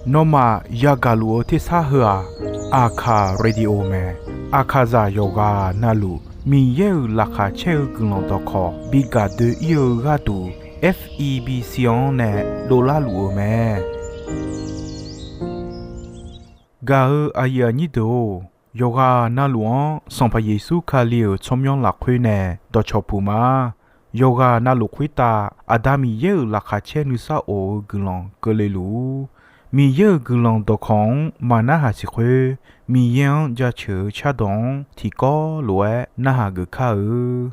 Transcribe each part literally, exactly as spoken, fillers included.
Nawmaf yagaq luf-eu tersar heu-aq, Aqkaq Radio mae. Aqkaqzaq yawqghaq navluf Miqyaer-euq laqkhaq caer-eu guiqlanq dawqkawq bi gaq doe-ir-eu gharduq, F E B C-anr nae dovlar luf-eu mae. Gaq-eu aqyuif aqnyir deuq-or, yawqghaq navluf-anr Sanqpaq Yeqsur Kali-euq tsawrmyanr lafkhoer nae dawqcawq puq ma. Yawqghaq navluf khoertav Aqda Miqyaer-euq laqkhaq caer nuisar of-eu guiqlanq keuvle luf-ur. Miqyaer-euq guiqlanq dawqkawq-anr maqnarhaq siq khoer, Miqyaer-anr jaceuq-eu cardawq-anr tiqkawv lof-aer narhaq geuf kar-eu.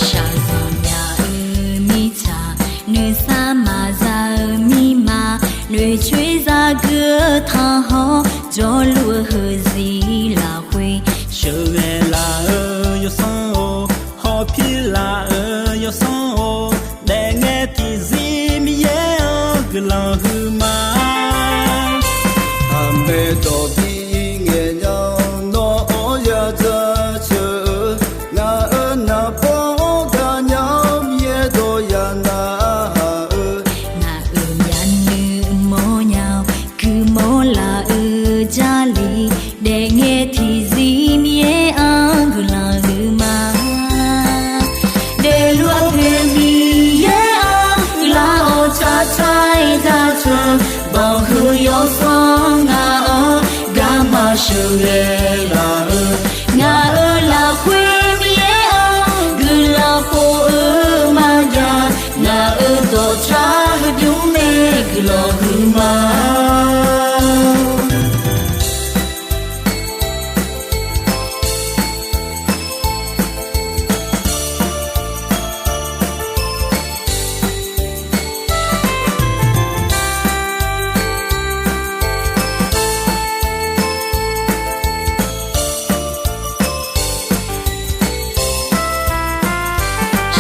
Shaqzanq nya-eu mirtsaq, nuisar maqza-eu mirma, noeqcoer zagui-eu tanqhawr, jawrluf-eu heuzir lafkhoer, sheuqghae laf-eu yawsanr-or, hawpir laf-eu yawsanr-or, daefngae tiqzir Miqyaer-anr guiqlanq huiqma. Aqmaeq dawq bi ngaeq nya-awr nawr-anr ya jaceuq-eu, ngaq-euq naqbawr-anr gaqnya-awr Miqyaer dawq ya narhaq-eu, ngaq-euq yanuiv mawrnya-awr guiqmawr laf-eu Jarlif, daefngae tiqzir Miqyaer-anr guiqlanq huiqma. Daefluf-eu poeq Miqyaer-anr guiqlanq-awr tsaqtsaq-aer jaceuq, banqhuiq yawsanr ngaq-anr garma sheuqghae laf-eu, ngaq-euq lafkhoer Miqyaer-anr guiqlanq khof-eu maqjav, ngaq-euq dawqtsaq heudymr nae guiqlanq huiqma.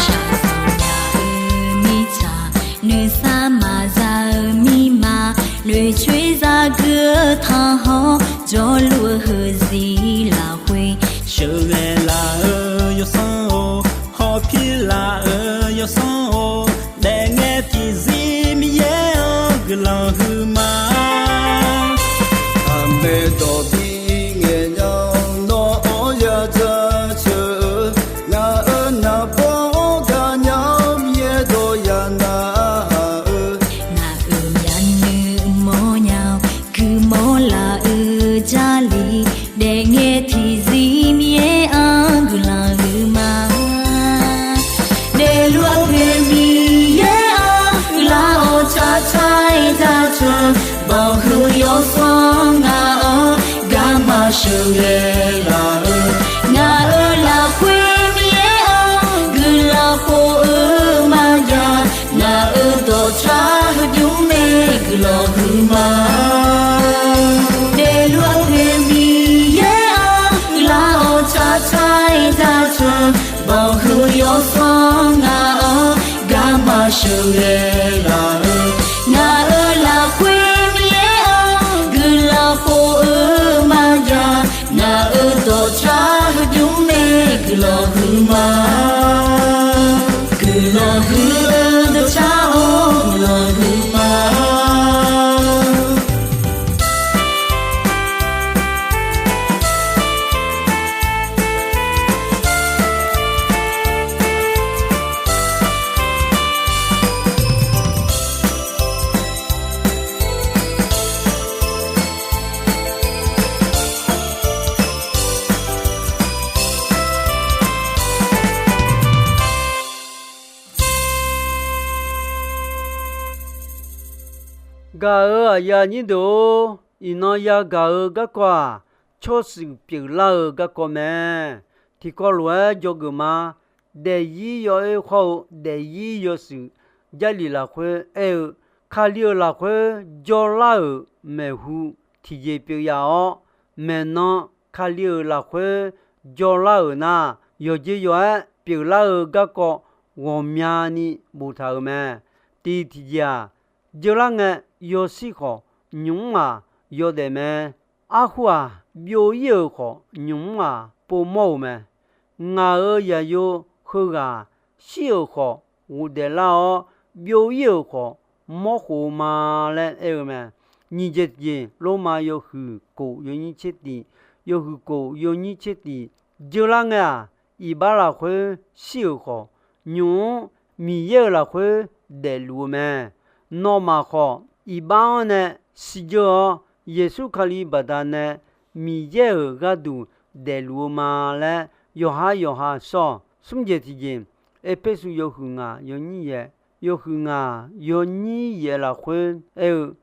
Shaqzanq nya-eu mirtsaq, nuisar maqza-eu mirma, noeqcoer zagui-eu tanqhawr, jawrluf-eu heuzir lafkhoer, sheuqghae laf-eu yawsanr-or, hawpir laf-eu yawsanr-or, daefngae tiqzir Miqyaer-anr guiqlanq huiqma. Aqmaeq dawq bi ngaeq nya-awr nawr-anr ya jaceuq-eu, ngaq-euq naqbawr-anr gaqnya-awr Miqyaer dawq ya narhaq-eu, ngaq-euq yanuiv mawrnya-awr guiqmawr laf-eu Jarlif, daefngae tiqzir Miqyaer-anr guiqlanq huiqma. Daefluf-eu poeq Miqyaer-anr guiqlanq-awr tsaqtsaq-aer jaceuq, banqhuiq yawsanr ngaq-anr garma sheuqghae laf-eu, ngaq-euq lafkhoer Miqyaer-anr guiqlanq khof-eu maqjav, ngaq-euq dawqtsaq heudymr nae guiqlanq huiqma. Daefluf-eu poeq Miqyaer-anr guiqlanq-awr tsaqtsaq-aer jaceuq, banqhuiq yawsanr ngaq-anr garma sheuqghae laf-eu, ngaq-euq lafkhoer Miqyaer-anr guiqlanq khof-eu maqjav, ngaq-euq dawqtsaq heudymr nae guiqlanq huiqma. Guiqlanq huiq-eu dawqtsaq-or, guiqlanq huiqma. Gaq-euq aqyuif aqnyir deuq-or, iqnan yagaq-eu garkawv-aq, tsawrshuif pyeuflar-eu garkawv mae. Tiqkawv lof-aer dzawgeuf ma. Daefzir yawoer khawr-eu daefzir yawshuif, Jarlif lafkhoer aer-eu, Kali-euq lafkhoer jawrlar-euq maeqhu tiqjeq pyeuf yaf-awr, maeqnan Kali-euq lafkhoer jawrlar-euq nar, yawqjeq yawq-aer pyeuflar-eu garkawv ghawqmyani boftaq-euq mae. Tiq tiqjeq-aq, jeurlar ngae yawshir khawf, nymq mr-aq yawdaef mae. Arhu-aq, byov-ir-euq khawf, nymq mr-aq povmawr-euq mae. Ngaq-euq yaqyo heughaq shir-euq khawf, ghofdaef lar-awr, byov-ir-euq khawf, mawrkhof-eu ma laer aer-eu mae. Nyiq jeq tiqjeq, Lormav yawhuiq kof yawnyir tser tiq, yawhuiq kof yawnyir tser tiq, jeurlar ngae-aq, iqbax lafkhoer shir-euq khawf, nymq mr Miqyaer-euq lafkhoer daefluf-eu mae. Nawmaf khawf, iqbax-anr nae shirdzeur-awr, Yeqsur Kali baqdanae Miqyaer-euq gharduq daefluf-eu ma laer, yawqha yawqha shawr-awq. Smr jeq tiqjeq, Erpersu yawhuiq ngaq yawnyir yaef, yawhuiq ngaq yawnyir yaef lafkhoer aer-eu,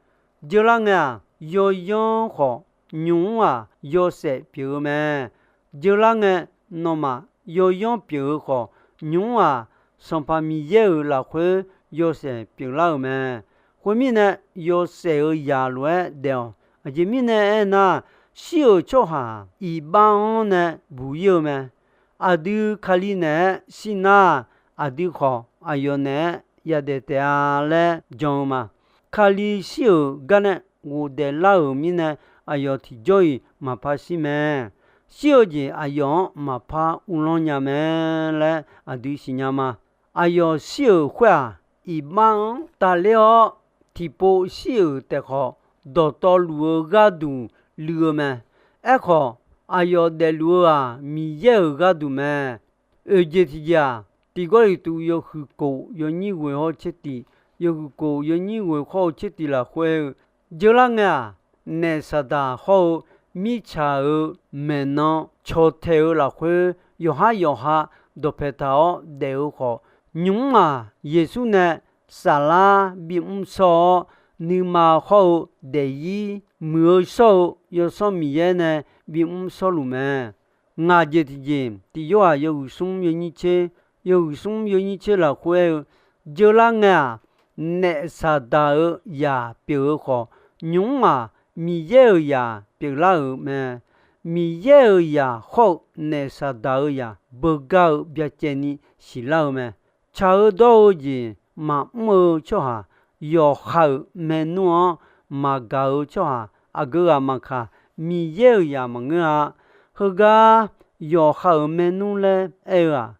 jeurlar ngae-aq, yawyanr khawf, nymq mr-aq yawshaef pyeuf-eu mae. Jeurlar ngae, nawmaf yawyanr pyeuf-eu khawf, nymq mr-aq Sanqpaq Miqyaer-euq lafkhoer yawshaef pyeuflar-euq mae. Khoermirnae, yawshaef-euq zaq lof-aer daef-awq. Aqjeq mirnae aernar, shir-euq tsawrhaq iqbax-anr nae buq-ir-eu mae. Aqdui Kali naeq-aer shir nar, aqdui khawf aqyawf naeq-aer yadaef taef-a laer jan-eu ma. Kali shir-euq gar nae ghofdaef lar-euq mirnae, aqyawf tiqjawr-iq maqpar shir mae. Shir-eu jeq aqyawf-anr maqpar uvlanr nya mae laer aqdui siqnya ma. Aqyawf shir-euq khoer-aq, iqbax-anr tafler-awr tiqpov shir-euq taef khawf, dawqtawvluf-eu gharduq luiv-eu mae. Aerkhawf, aqyawf daefluf-eu-aq, Miqyaer-euq gharduq mae. Oeq jeq tiqjeq-aq, Tiq Gawrliqtu yawhuiq kof yawnyir ghoeq hawr-eu tser tiq, yawhuiq kof yawnyir ghoeq hawr-eu tser tiq lafkhoer-eu, jeurlar ngae-aq, naef Saqdaq hawr-eu mirtsaq-euq maeqnan cawqtaeq-eu lafkhoer, yawqhar yawqha dawqpae taq-awr daef-eu khawf, nymq mr-aq Yeqsur nae saflar bimr shawr-awr, nuima hawr-eu daefzir muiq-eu shawr-eu Yawsanr Miqyaer nae bimr shawrluf mae. Ngaq jeq tiqjeq, Tiq Yorhaq yawhuiq smr yawnyir tser, yawhuiq smr yawnyir tser lafkhoer aer-eu, jeurlar ngae-aq, naef Saqdaq-euq zaq pyeuf-eu khawf, nymq mr-aq Miqyaer-euq zaq pyeuflar-euq mae. Miqyaer-euq zaq hawr-eu naef Saqdaq-euq zaq beugar-eu byacaevni siqlar-eu mae. Tsaq-eu dawr-eu jeq maqmr-eu tsawrhaq, yawqha-euq maernmr-anr maqgaq-eu tsawrhaq, aqgeu ghaq maqkaq, Miqyaer-euq zaq maqngeur-a. Heugar yawqha-euq maernmr laer aer-eu-aq,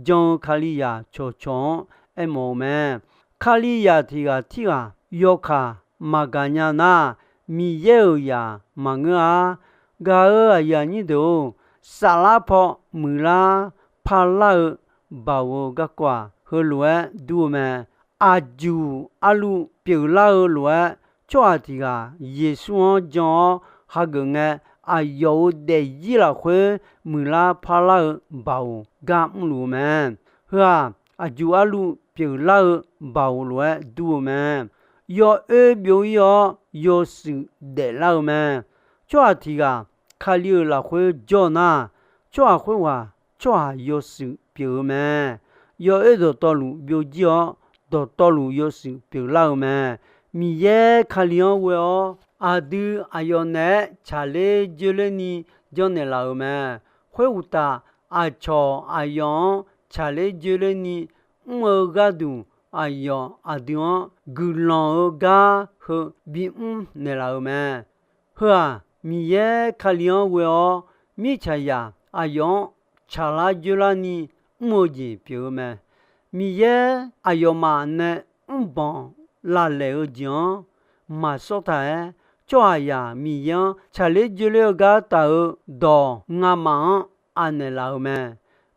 jan-eu Kalizaq cawqcawq-anr aermawf-eu mae. Kalizaq tiq ghaq tirghaq yawkaq maqgaq nya nar, Miqyaer-euq zaq maqngeur-a. Gaq-euq aqyuif aqnyir deuq-or, saflar paw muiqlar parlar-eu baoq-eu garkawv-aq, heulof-aer dur-eu mae. Aqjuq arluv pyeuflar-eu lof-aer, tsawrhaq tiq ghaq Yeqsur-anr jan-awr hageuf ngae, aqyawf-euq daefzir lafkhoer muiqlar parlar-eu baoq gar mrluf-eu mae. Heu-aq, aqjuq arluv pyeuflar-eu baoq lof-aer dur-eu mae. Yawoer byov-ir-awr yawshuif daeflar-eu mae. Tsawrhaq tiq ghaq Kali-euq lafkhoer jawr nar, tsawrhaq khoerghaq tsawrhaq yawshuif pyeuf-eu mae. Yawoer dawqtawvluf byovjir-awr, dawqtawvluf yawshuif pyeuflar-eu mae. Miqyaer Kali-anr ghoe-awr, aqdui aqyawf naeq-aer tsaqler joerlerni janrnaeq laf-euq mae. Khoeruqtaf, aqcawq aqyawf-anr tsaqler joerlerni mr-eu gharduq, aqyawf aqdui-anr guiqlanq-eu gar heu bimr naeqlaf-euq mae. Heu-aq, Miqyaer Kali-anr ghoe-awr, mirtsaqzaq aqyawf-anr tsaqlar joerlarni mr-eu jeq pyeuf-eu mae. Miqyaer aqyawfmaf nae mrbanq lavlaeq-eu jeq-anr maqsawr taq-aer, tsawrhaqzaq Miqyaer-anr tsaqler joerler-eu gar taf-eu dawq ngamaf-anr anaeq laf-euq mae.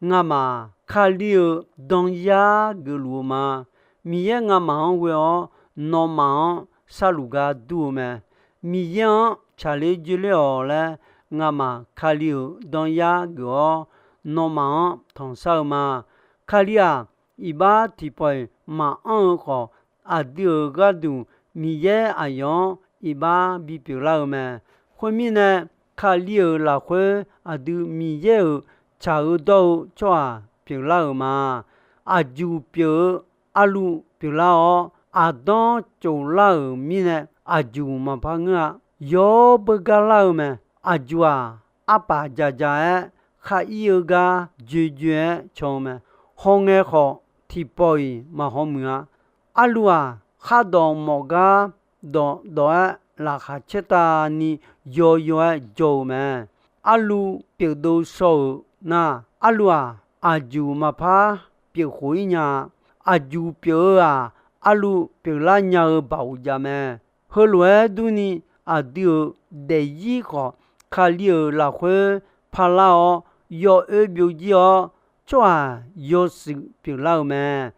Ngamaf Kali-euq danyar geufluf-eu ma. Miqyaer ngamaf-anr ghoe-awr, nawmaf-anr sarluf gar dur-eu mae. Miqyaer-anr tsaqler joerler-awq laer, ngamaf Kali-euq danyar geuf-awr, nawmaf-anr tanqshar-eu ma. Kali-aq, iqbax tiqpawf-iq maqanr-eu khawf, aqdui-euq gharduq Miqyaer aqyawf-anr iqbax bipyeuf lar-eu mae. Khoermirnae, Kali-euq lafkhoer aqdui Miqyaer-euq tsaq-eu dawr-eu tsawrhaq pyeuflar-euq ma. Aqjuq pyeuf-eu arluv pyeuflar-awr, aqdanr tsoflar-euq mirnae aqjuq maqpar ngeur-a. Yawr beugar lar-eu mae. Aqjuq-aq, arpaf ja ja-aer khar ir-eu gar joejoe-aer caw-eu mae. Hawngae khawf, tiqpawf-iq maqhaw muiq-a. Arluv-aq, khardawq mawf gar dawq dawq-aer laqkhaq caertavni yawyaw-aer jawr-eu mae. Arluv pyeufdov shaw-euq nar, arluv-aq, aqjuq maqpar pyeuf khof-ir nya-a. Aqjuq pyeuf-eu-aq, arluv pyeuflar nya-eu baoq jav mae. Heulof-aer durni, aqdui-euq daefzir khawf, Kali-euq lafkhoer parlar-awr, yawoer byovjir-awr, tsawrhaq yawshuif pyeuflar-eu mae.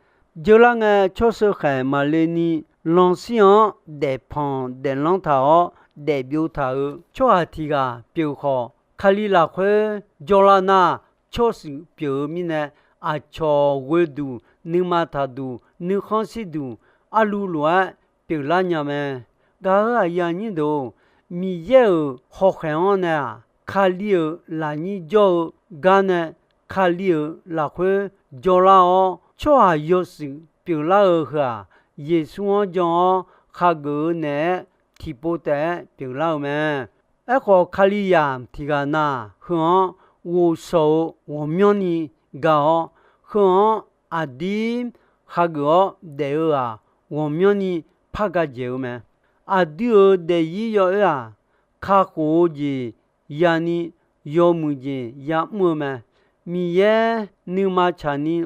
Jeurlar ngae, tsawrsheu khaeq maqle ni, lanshir-anr daefpanq daeflanr taq-awr, daefbyov taq-euq tsawrhaq tiq ghaq pyeuf khawf, Kali lafkhoer jawrlar nar, tsawrshuif pyeuf-eu mirnae, aqcawq ghoeduq, nuima taqduq, nuikhanr shirduq, arluv lof-aer pyeuflar nya mae. Gaq-euq aqyuif aqnyir deuq-or, Miqyaer-euq hawkhaeq-anr nae-aq, Kali-euq lafnyir jawr-eu gar nae, Kali-euq lafkhoer jawrlar-awr, tsawrhaq yawshuif pyeuflar-eu heu-aq, Yeqsur-anr jan-awr khageuf-eu naeq-aer tiqpov taef-aer pyeuflar-eu mae. Aerkhawf, Kalizaq tiq ghaq na, heu-anr ghovshaw-eu ghawqmyanrni ga-awr, heu-anr aqdir khageuf-awr daef-eu-aq, ghawqmyanrni par ga dzaeq-eu mae. Aqdui-euq daefzir yawoer-aq, kakhof-eu jeq yani yawmuiq jeq yamr-eu mae. Miqyaer nuima tsaqni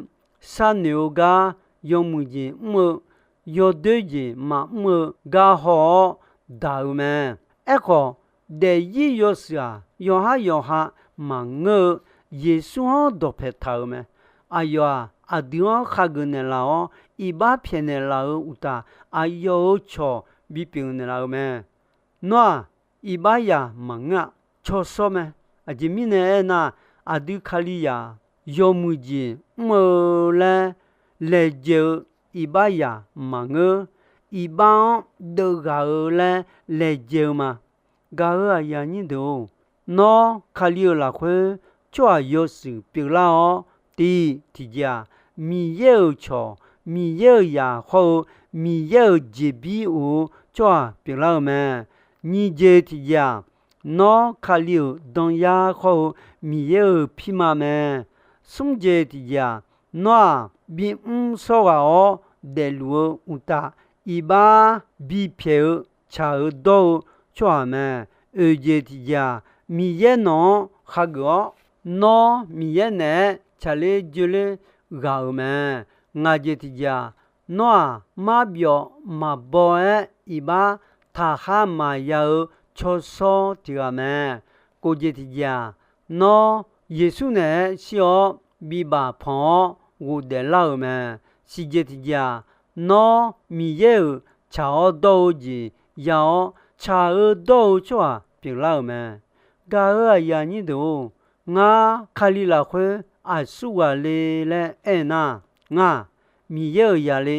sharnoeq-eu gar yawmuiq jeq mr-eu, yawdoer jeq maqmr-eu gar haw-awr daq-eu mae. Aerkhawf, daefzir yawshuif-aq, yawqhar yawqha maqngeur-eu, Yeqsur-anr dawqpae taq-euq mae. Aqyawf-aq, aqdui-anr khageuf naeqlaf-awr, iqbax pyaeqnaeq laf-euq uqtaf, aqyawf-euq cawq bipyeuf naeqlaf-eu mae. Nawr-aq, iqbaxzaq maqngeur-a, cawshawr mae. Aqjeq mirnae aernar, aqdui Kalizaq yawmuiq jeq mr-eu laer laejae-eu iqbaxzaq maqngeur. Iqbax-anr deuvghaq-eu laer laejae-eu ma. Gaq-euq aqyuif aqnyir deuq-or, nawr Kali-euq lafkhoer tsawrhaq yawshuif pyeuflar-awr, tiq tiqjeq-aq, Miqyaer-euq cawq, Miqyaer-euq zaq khawr-eu Miqyaer-euq jeqbir of-eu tsawrhaq pyeuflar-eu mae. Nyiq jeq tiqjeq-aq, nawr Kali-euq danyar khawr-eu Miqyaer-euq pirma mae. Smr jeq tiqjeq-aq, nawr-aq, bimr shawr ghaq-awr daefluf-eu uqtaf, iqbax bipyaeq-eu tsaq-eu dawr-eu tsawrhaq mae. Oeq jeq tiqjeq-aq, Miqyaer nawq-anr khageuf-awr, nawr Miqyaer naeq-aer tsaqler joerler ghaq-euq mae. Ngaq jeq tiqjeq-aq, nawr-aq, marbyawf maqbaw-aer iqbax taqkhar maqya-eu cawshawr tiq ghaq mae. Kof jeq tiqjeq-aq, nawr Yeqsur naeq-aer shir-awr bibaf panq-awr ghofdaef lar-euq mae. Siq jeq tiqjeq-aq, nawr Miqyaer-euq tsaq-awr dawr-eu jeq ya-awr, tsaq-eu dawr-eu tsawrhaq pyeuflar-euq mae. Gaq-euq aqyuif aqnyir deuq-or, ngar Kali lafkhoer aqsur ghaq le laer aernar, ngar-aq, Miqyaer-euq zaq le.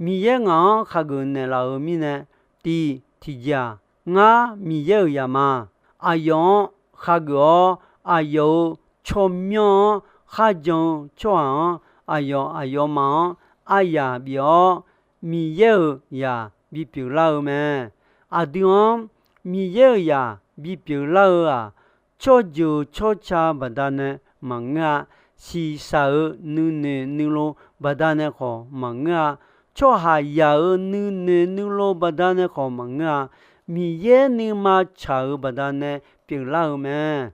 Miqyaer ngaq-anr khageuf naeqlaf-euq mirnae, tiq tiqjeq-aq, ngar Miqyaer-euq zaq ma. Aqyawf-anr khageuf-awr, aqyawf-euq tsawrmyanr-anr kharjan-eu tsawrhaq-anr, aqyawf aqyawfmaf-anr aryaq bif-awr, Miqyaer-euq zaq bipyeuf lar-eu mae. Aqdui-anr Miqyaer-euq zaq bipyeuf lar-eu-aq, tsawrjeuq tsawrca baqdanae maqngeur-a. Shiqshaq-euq nuinoeq nuilov baqdanae khawf maqngeur-a. Tsawrhaqzaq-euq nuinoeq nuilov baqdanae khawf maqngeur-a. Miqyaer nuima tsaq-euq baqdanae pyeuflar-eu mae.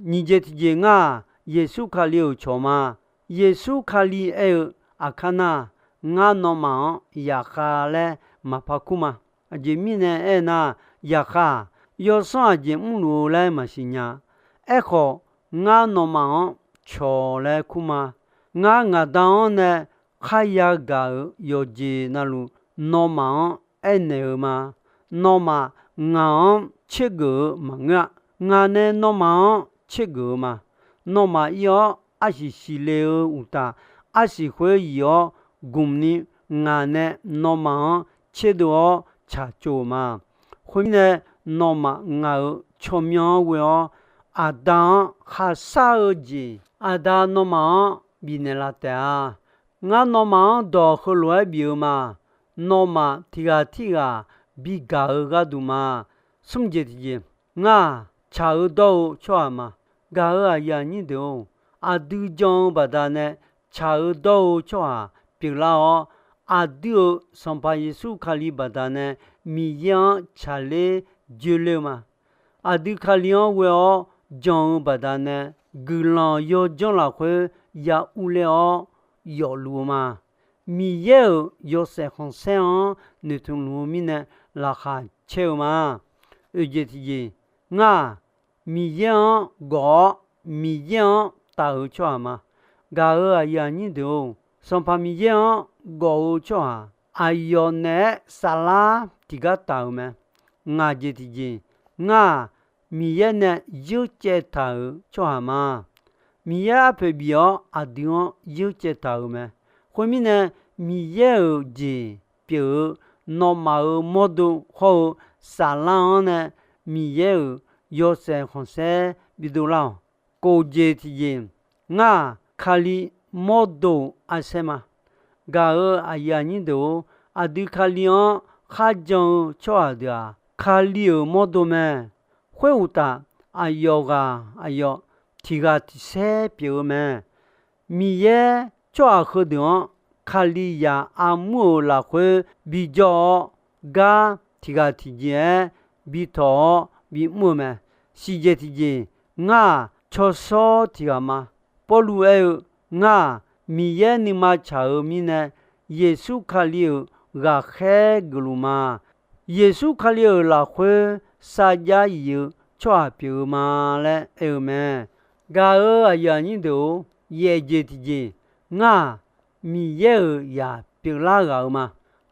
Nyiq jeq tiqjeq ngar-aq, Yeqsur Kali-euq cawq ma. Yeqsur Kali aer-eu, aqkar nar, ngar nawmaf-anr zaqkhav laer maqpar kur ma. Aqjeq mirnae aernar, zaqkhav-aq, yawsanr aqjeq mrluf-eu laer maqsiq nya. Aerkhawf, ngar nawmaf-anr cawq laer kur ma. Ngar ngaq Da-anr nae kharya gaq-euq yawqjeq navluf, nawmaf-anr aernaeq-eu ma. Nawmaf ngaq-anr tsergeuf-eu maqngeur-a. Ngaq nae nawmaf-anr tsergeuf-eu ma. Nawmaf ir-awr arsiq siqle-eu uqtaf, arsiq khoer yif-awr gmq ni, ngaq nae nawmaf-anr tserdov-awr tsaqtsov-euq ma. Khoermirnae, nawmaf ngaq-euq tsawrmyanr-anr ghoe-awr, Aqda-anr kharshar-eu jeq, Aqda nawmaf-anr bifnaeq laf taef-a. Ngar nawmaf-anr dawq heulof-aer bif-eu ma. Nawmaf tiq ghaq tirghaq bigaq-eu gharduq ma. Smr jeq tiqjeq, ngar-aq, tsaq-eu dawr-eu tsawrhaq ma. Gaq-euq aqyuif aqnyir deuq-or, aqdui jan-eu baqdanae tsaq-eu dawr-eu tsawrhaq pyeuflar-awr, aqdui-euq Sanqpaq Yeqsur Kali baqdanae Miqyaer-anr tsaqler joeler-eu ma. Aqdui Kali-anr ghoe-awr jan-eu baqdanae guiqlanq yawdzanr lafkhoer ya urler-awr yawfluf-eu ma. Miqyaer-euq yawshaef khanqsaer-anr noeqtmq luf-eu mirnae laqkhaq caer-eu ma. Oeqjeq tiqjeq, ngar-aq, Miqyaer-anr gawf-awr Miqyaer-anr taf-eu tsawrhaq ma. Gaq-euq aqyuif aqnyir deuq-or, Sanqpaq Miqyaer-anr gawf-eu tsawrhaq aqyawf naeq-aer saflar tiqgar taf-euq mae. Ngaq jeq tiqjeq, ngar-aq, Miqyaer nae yeurcaev taq-euq tsawrhaq ma. Miqyaer arpoeq bif-awr aqdui-anr yeurcaev taq-euq mae. Khoermirnae, Miqyaer-euq jeq pyeuf-eu nawmaf-euq mawrdo hawr-eu saflar-anr nae Miqyaer-euq yawshaef khanqsaer bidov lar-awq. Kof jeq tiqjeq, ngar-aq, Kali mawrdo-euq arsaer ma. Gaq-euq aqyuif aqnyir deuq-or, aqdui Kali-anr kharjan-eu tsawrhaq deuq-aq, Kali-euq mawrdo mae. Khoeruqtaf, aqyawf ghaq aqyawf tiq ghaq tiq saer pyeuf-eu mae. Miqyaer tsawrhaq heudeuq-anr Kalizaq armur-euq lafkhoer bijawr-awr, gar tiq ghaq tiqjeq-aer bitawq-awr bimr-eu mae. Siqjeq tiqjeq, ngar-aq, tsawrshawr tiq ghaq ma. Pawrluv aer-eu, ngar-aq, Miqyaer nuima tsaq-euq mirnae, Yeqsur Kali-euq ghaqkhaer geufluf ma. Yeqsur Kali-euq lafkhoer sarjax yif-eu tsawrhaq pyeuf-eu ma laer aer-eu mae. Gaq-euq aqyuif aqnyir deuq-or, yaef jeq tiqjeq, ngar-aq, Miqyaer-euq zaq pyeuflar ghaq-eu ma.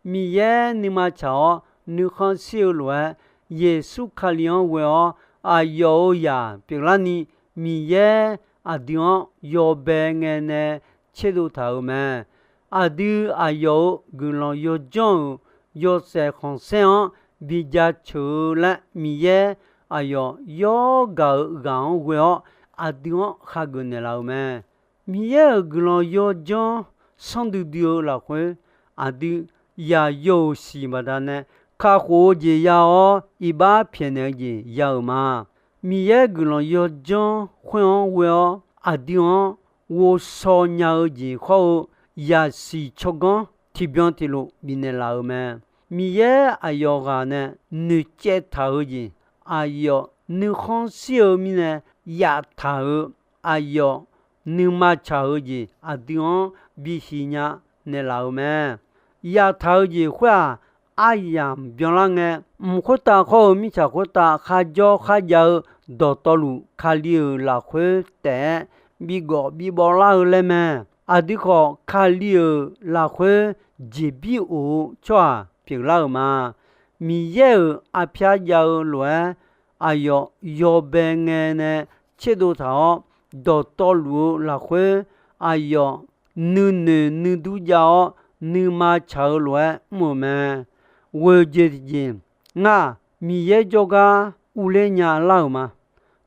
Miqyaer nuima tsaq-awr nuikhanr shir-eu lof-aer, Yeqsur Kali-anr ghoe-awr aqyawf-euq zaq pyeuflarni, Miqyaer aqdui-anr yawbae ngae nae tserdov taq-euq mae. Aqdui aqyawf-euq guiqlanq yawdzanr-euq yawshaef khanqsaer-anr bi jaceuq-eu laer Miqyaer aqyawf yawr gaq-euq ghaq-anr ghoe-awr aqdui-anr khageuf naeqlaf-euq mae. Miqyaer-euq guiqlanq yawdzanr sanrdui dui-eu lafkhoer, aqdui yaqyo-euq siq baqdanae kakhof-eu jeq ya-awr, iqbax pyaeqnaeq-eu jeq ya-euq ma. Miqyaer guiqlanq yawdzanr khoer-anr ghoe-awr, aqdui-anr ghovshaw nya-eu jeq khawr-eu yaqsiq tsawrganr tiqbyan tiqlof bifnaeq laf-euq mae. Miqyaer aqyawf ghaq nae noeqcaev taq-eu jeq, aqyawf nuikhanr shir-eu mirnae yaftaq-euq, aqyawf nuima tsaq-eu jeq aqdui-anr bisiq nya naeqlaf-euq mae. Yaftaq-eu jeq khoer-aq, aryamq byanlar ngae, mq khoertav khawr-eu mirtsaq khoertav kharjawr kharjav-eu dawqtawvluf Kali-euq lafkhoer taef-aer bigawf bibawvlar-eu laer mae. Aqdui khawf, Kali-euq lafkhoer jeqbir of-eu tsawrhaq pyeuflar-euq ma. Miqyaer-euq arpyar jav-eu lof-aer, aqyawf yawbae ngae nae tserdov taq-awr, dawqtawvluf-eu lafkhoer aqyawf nuinoeq nuidur jav-awr, nuima tsaq-eu lof-aer mr-euq mae. Ghoeq jeq tiqjeq, ngar-aq, Miqyaer jawrgar uvler nya lar-euq ma.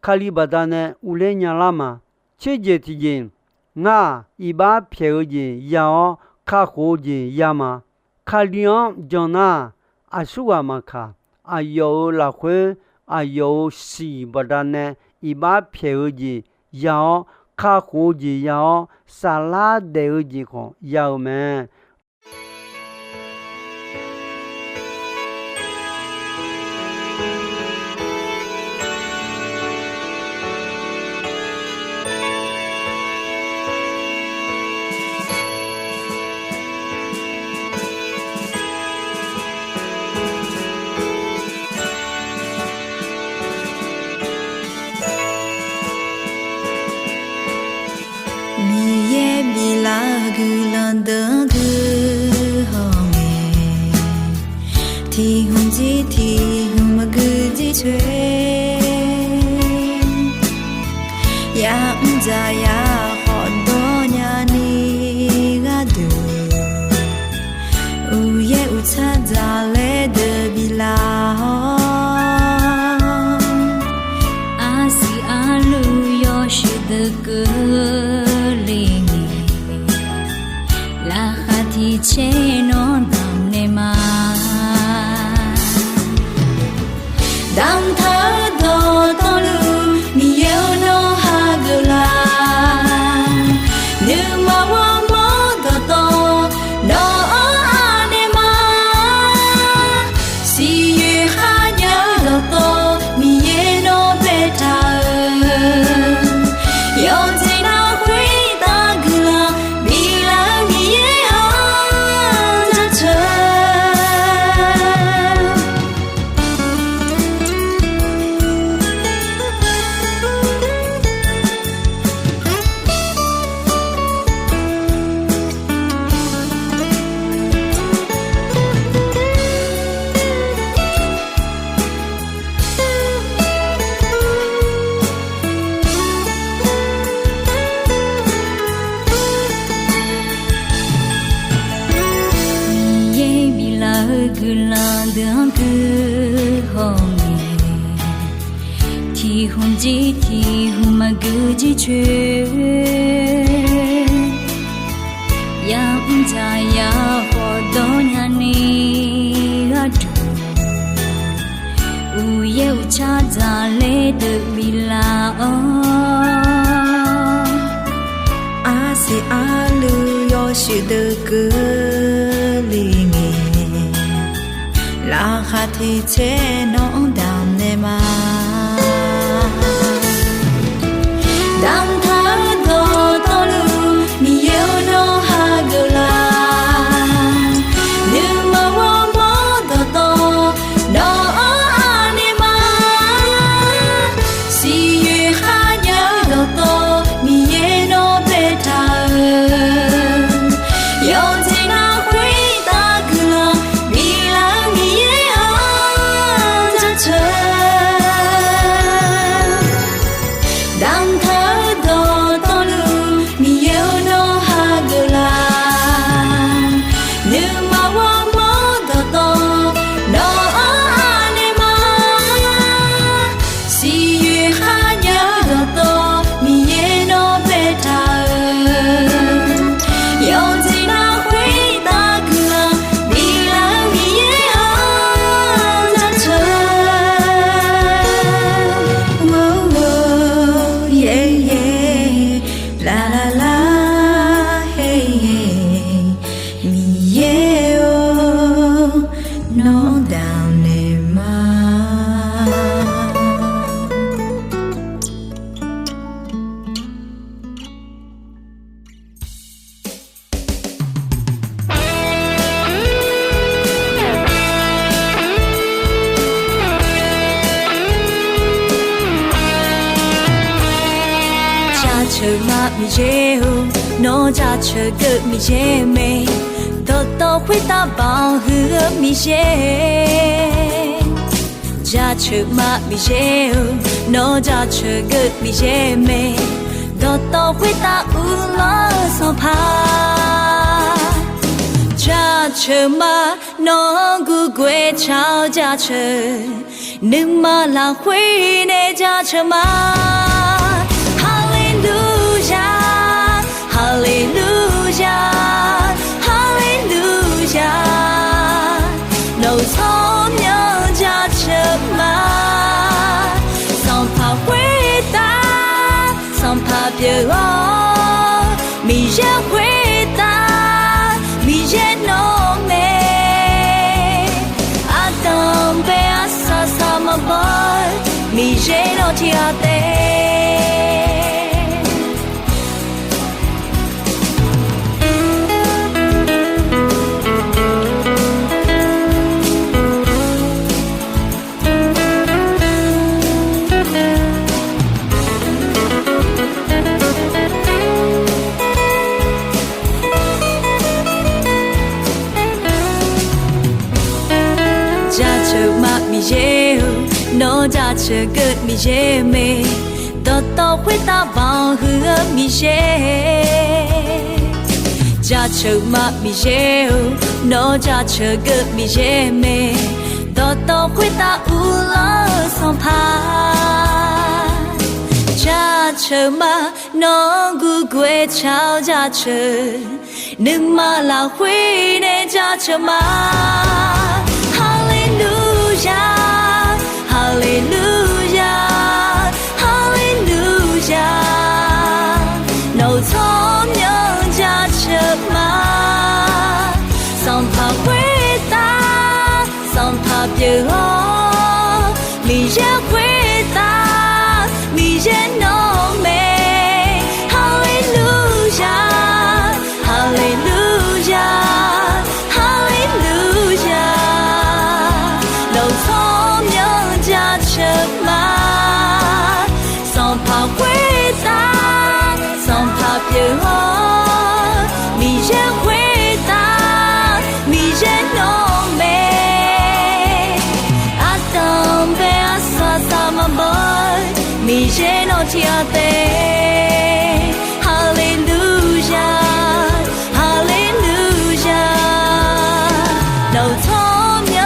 Kali baqdanae uvler nya lar ma. Tserjeq tiqjeq, ngar-aq, iqbax pyaeq-eu jeq ya-awr, kakhof-eu jeq ya ma. Kali-anr jan nar, aqsurghaq maqkaq, aqyawf-euq lafkhoer, aqyawf-euq siq baqdanae iqbax pyaeq-eu jeq ya-awr, kakhof-eu jeq ya-awr, saflar daef-eu jeq khawf ya-eu mae. Miqyaer biflar-eu guiqlanq deuq-anr guihaw ngae, tiq hmq jir tiq hmq maqgui jir coer, ya'mr dzaq ya khawf dawrnya ni gharduq, uqyaer uqtsar dzaq laer deuq biflaf-awr, arsiq arluv yawshuif deuq keuvle ngae, laqkhaq tiq caer nawr damq naeq ma. Damqtaq-eu dawqtawvluf, Miqyaer-or, nawr ha Guiqlanq deuq-anr gui hawq ngae, tiq hmq jir tiq hmq maqgui jir coer, yamr dzaq yar khawf dawr nyani gharduq, uqyaer uqcar dzaqler deuq biflaf-awr, arsiq arluiv yawshuif deuq keuvle ngae, laqkhaq tiq tser nawq-anr damq naeq ma. Damqtaq-eu dawqtawvluf Miqyaer-or, nawr hageuf laf. Nuima ghawrmawr dawqtawv nawq-anr anaeq ma. Siqyoeq kharjav-eu dawqtawv Miqyaer nawr baetaq-euq, yawqjeq nar khoertav guiqlanq biflaf-eu Miqyaer-anr jaceuq. Damqtaq-eu dawqtawvluf Miqyaer-or, nawr hageuf laf. Nuima ghawrmawr dawqtawv nawq-anr anaeq ma. Siqyoeq kharjav-eu dawqtawv Miqyaer nawr baetaq-euq, yawqjeq nar khoertav guiqlanq biflaf-eu Miqyaer-anr jaceuq. Laqlaqla, Miqyaer-or, nawr damq naeq ma. Jaceuq ma Miqyaer-or, nawr jaceuq geuv Miqyaer mae, dawqtawv khoertav baoq huiq-eu Miqyaer. Jaceuq ma Miqyaer-or, nawr jaceuq geuv Miqyaer mae, dawqtawv khoertav uvlanr-eu Sanqpaq. Jaceuq ma, nawq-anr gurgoer tsaq-awr jaceuq, nuima lafkhoer nae jaceuq ma. Haleluya, haleluya, haleluya, nawq-euq tsawrmyanr jaceuq ma. Sanqpaq khoertav Sanqpaq pyeuf-awr, Miqyaer khoertav Miqyaer nawr mae. Ardanq bae arsaq saq maqbaw-eu Miqyaer nawr tiq ghaq taef. Jaceuq ma Miqyaer-or, nawr jaceuq geuv Miqyaer mae, dawqtawv khoertav baoq huiq-eu Miqyaer. Jaceuq ma Miqyaer-or, nawr jaceuq geuv Miqyaer mae, dawqtawv khoertav uvlanr-eu Sanqpaq. Jaceuq ma, nawq-anr gurgoer tsaq-awr jaceuq, nuima lafkhoer nae jaceuq ma. Haleluya, haleluya, haleluya, nawq-euq tsawrmyanr jaceuq ma. Sanqpaq khoertav Sanqpaq pyeuf-awr, Miqyaer khoertav Miqyaer nawr mae. Haleluya, haleluya, haleluya, nawq-euq tsawrmyanr jaceuq ma. Sanqpaq khoertav Sanqpaq pyeuf-awr, Miqyaer khoertav Miqyaer nawr mae. Ardanq bae arsaq saq maqbaw-eu Miqyaer nawr tiq ghaq taef. Haleluya, haleluya, nawq-euq tsawrmyanr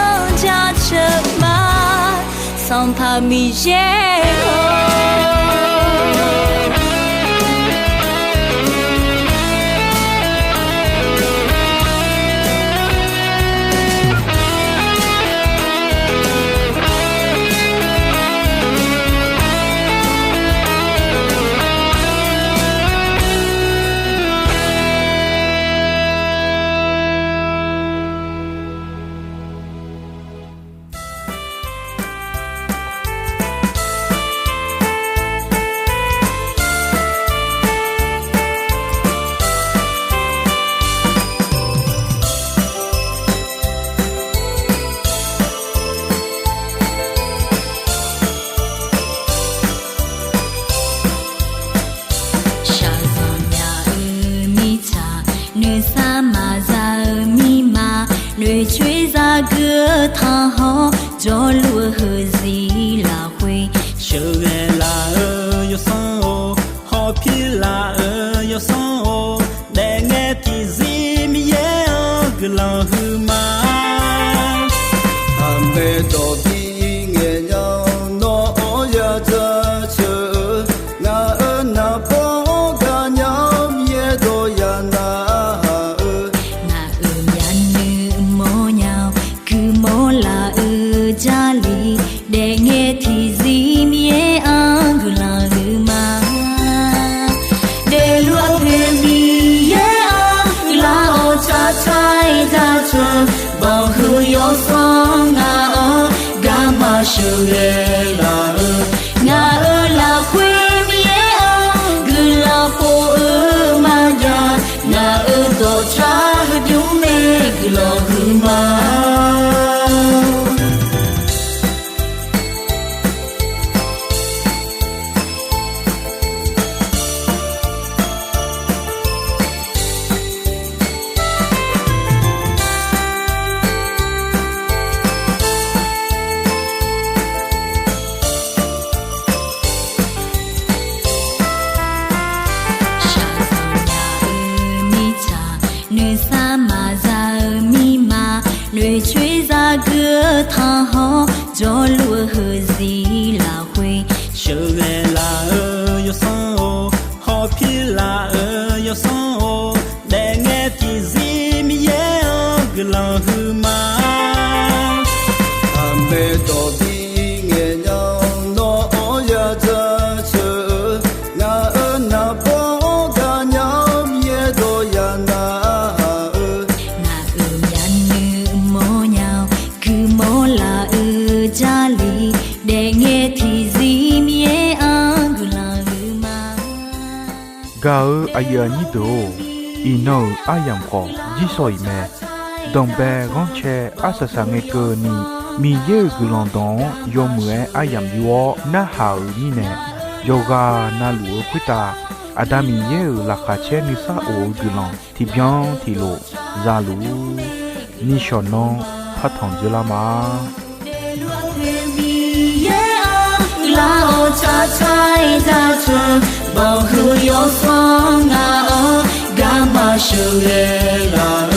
Aqmiqyaer-or. Shaqzanq myaq-euq mirtsaq, nuisar maqza-eu mirma, noeqcoer zagui-eu tanqhawr, jawrluf-eu heuzir lafkhoer, sheuqghae laf-euq yawsanr-or, hawpir laf-euq yawsanr-or, daefngae tiqzir Miqyaer-anr guiqlanq huiqma. Aqmaeq dawq bi ngaeq nya-awr, nawr-anr yadzaq ceuq-eu, ngaq-euq naqbawr-anr gaqnya-awr, Miqyaer dawq yaq narhaq-eu, ngaq-euq myavnuiv mawrnya-awr, guiqmawr laf-eu Jarlif, daefngae tiqzir Miqyaer-anr guiqlanq huiqma. Daefluf-eu poeq Miqyaer-anr guiqlanq-awr, tsaqtsaq-ir daqcawq, banqhuiq yawsanr ngaq-anr garma sheuqghae laf-eu, ngaq-euq lafkhoer Miqyaer-anr guiqlanq khof-eu maqjav, ngaq-euq dawqtsav heudymr mae guiqlanq huiqma. Shaqzanq myaq-euq mirtsaq, nuisar maqza-eu mirma, noeqcoer zagui-eu tanqhawr, jawrluf-eu heuzir lafkhoer, sheuqghae laf-euq yawsanr-or, hawpir laf-euq yawsanr-or, daefngae tiqzir Miqyaer-anr guiqlanq huiqma. Aqmaeq dawq bi ngaeq nya-awr, nawr-anr yadzaq ceuq-eu, ngaq-euq naqbawr-anr gaqnya-awr, Miqyaer dawq yaq narhaq-eu, ngaq-euq myavnuiv mawrnya-awr, guiqmawr laf-eu Jarlif, daefngae tiqzir Miqyaer-anr guiqlanq huiqma. Gaq-eu aqyuif aqnyir deuq-or, iqnan-euq aryamq khawf jirsawq iq mae. Danqbae ghanrcae arsaq saq ngae keuvni, Miqyaer-euq guiqlanq dawq-anr yawmuiq-aer aryamq yur-awr narhaq-euq mirnae, yawqghaq navluf-eu khoertav Aqda Miqyaer-euq laqkhaq caer nuisar of-eu guiqlanq tiqbyan tiqlof zaluf-ur. Nishawq nanr partanq dzeurlar ma. Miqyaer-anr guiqlanq-awr tsaqtsaq-ir daqcawq, banqhuiq yawsanr ngaq-anr garma sheuqghae laf-eu,